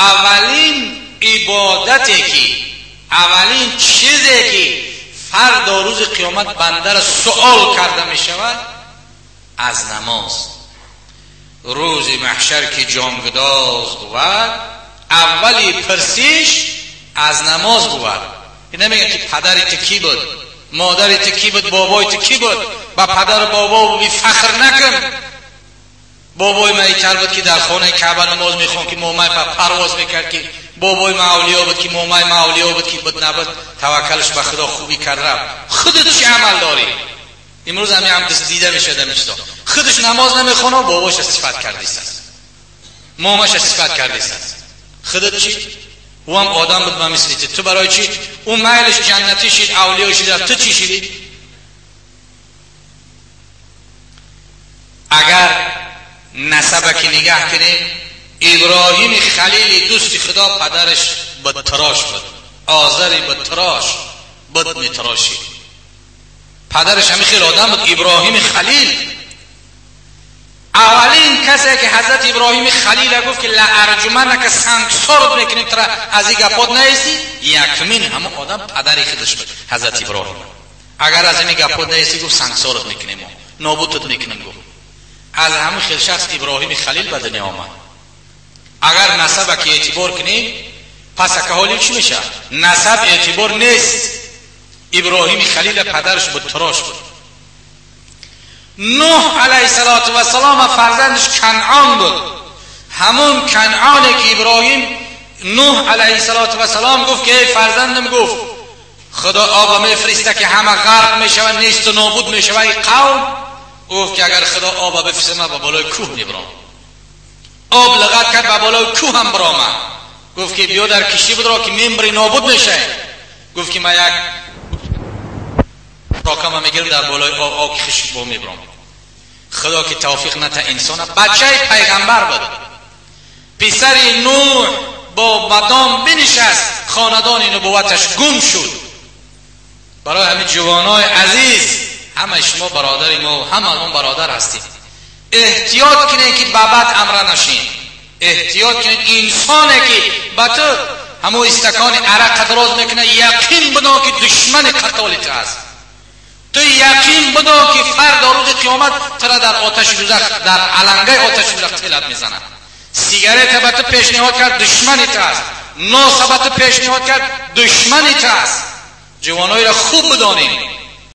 Аввалин ибодате ки, аввалин чизе ки фардо рӯзи қиёмат бандаро суол карда мешавад аз намоз. Рӯзи маҳшар ки ҷонгудоз бувад, аввали пурсиш аз намоз бувад. Ин намегӯяд ки падари ту кӣ буд, модари ту кӣ буд, бобои ту кӣ буд. Ба падару бобо фахр накун. Бобои ман итар буд ки дар хонаи Каъба намоз мехонд, ки момай парвоз мекард, ки бобои ман авлиё буд, ки момаи ман авлиё буд, ки буд набуд, таваккалш ба Худо хубӣ кард рафт. Худат чӣ амал дорӣ? Имрӯз ҳамин ҳам дида мешавад ҳамин чизо. Худаш намоз намехонад, бобоша сифат кардааст, момаша сифат кардааст. Худат чӣ? Ӯ ҳам одам буд ба мисли ту. Ту барои чӣ? Ӯ майлаш ҷаннатӣ шид, авлиё шид, ту чӣ шидӣ? Агар насаба ки нигаҳ кунем, Иброҳими Халили дӯсти Худо падараш бадтарош буд, Озари бадтарош, бад метарошид. Падараш ҳамин хел одам буд, Иброҳими Халил. Аввалин касе ки ҳазрат Иброҳими Халила гуфт ки ла арҷуманака, сангсорат мекунем тура, аз ин гапот наистӣ, якмин ҳамон одам падари худаш буд, ҳазрат Иброҳим. Агар аз ин гапот наистӣ, гуфт сангсорат мекунем, нобудат мекунем, гуфт. Аз ҳамин хел шахс Иброҳими Халил ба дунё омад. Агар насаба ки эътибор кунем, пас ака ҳоли чӣ мешавад? Насаб эътибор нест. Иброҳими Халила падараш буд, тарош буд. Нӯҳ алайҳиссалоту вассалом фарзандаш Канъон буд. Ҳамон Канъоне ки Иброҳим Нӯҳ алайҳиссалоту вассалом гуфт ки эй фарзандам, гуфт Худо оба мефириста ки ҳама ғарқ мешавад, несту нобуд мешавад ин қавм. Гуфт ки агар Худо оба бифириста, ман ба болои кӯҳ мебарам. Об лағат кард, ба болои кӯҳ ҳам баромад. Гуфт ки биё дар киштӣ будро ки мембри нобуд мешавем. Гуфт ки ман як рокама мегирам, дар болои об об ки хишк бо мебарам. Худо ки тавфиқ ната инсона. Бачаи пайғамбар буд, писари Нӯҳ бо мадом бинишаст, хонадони нубувваташ гум шуд. Барои ҳамин ҷавонои азиз, ҳамаи шумо бародари мо, ҳама мо бародар ҳастем. Эҳтиёт кунед ки ба бад амра нашин. Эҳтиёт кунед инсоне ки ба ту ҳамон истакони арақа дароз мекунад, яқин бидон ки душмани қатоли ту аст. Ту яқин бидон ки фардо рӯзи қиёмат тура дар оташи дӯзах, дар алангаи оташи дӯзах тилат мезанад. Сигарета ба ту пешниҳод кард, душмани ту аст. Носа ба ту пешниҳод кард, душмани ту аст. Ҷавоноеро хуб бидонем.